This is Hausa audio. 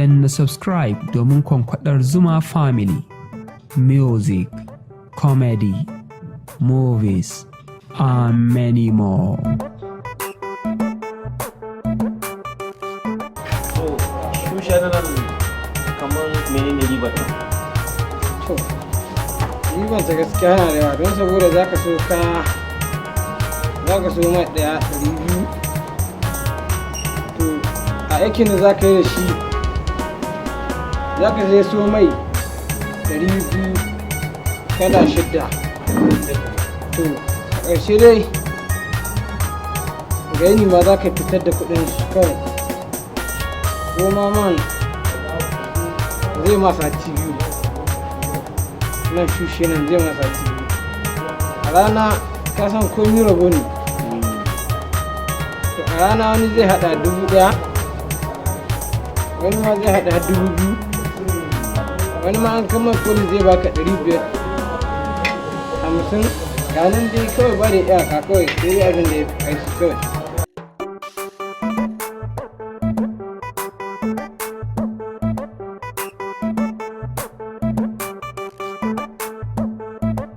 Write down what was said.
Danna subscribe domin kwankwadar Zuma Family. Music, comedy, movies, and many more. To, shusha na nan, kamar menene ribar ta? To, riban ta gaskiya yana da yawa, don saboda za ka so mai ɗaya 200. To, a aikin da za ka yi da shi, za ka sai so mai 200 kala shidda. To, a ƙarshe dai gaini ma za ka fitar da kuɗin shi kawai, ko ma man zai ma sati 2. Nan shushe nan zai ma sati 2 a rana. Ka san komi rabo ne. To, a rana wani zai hada 1000, wani ma zai hada 2000, wani ma an kama koli zai baka 550. Ganin dai kawai ba da iyaka, kawai sai dai abin da ya fi ƙarfi kawai.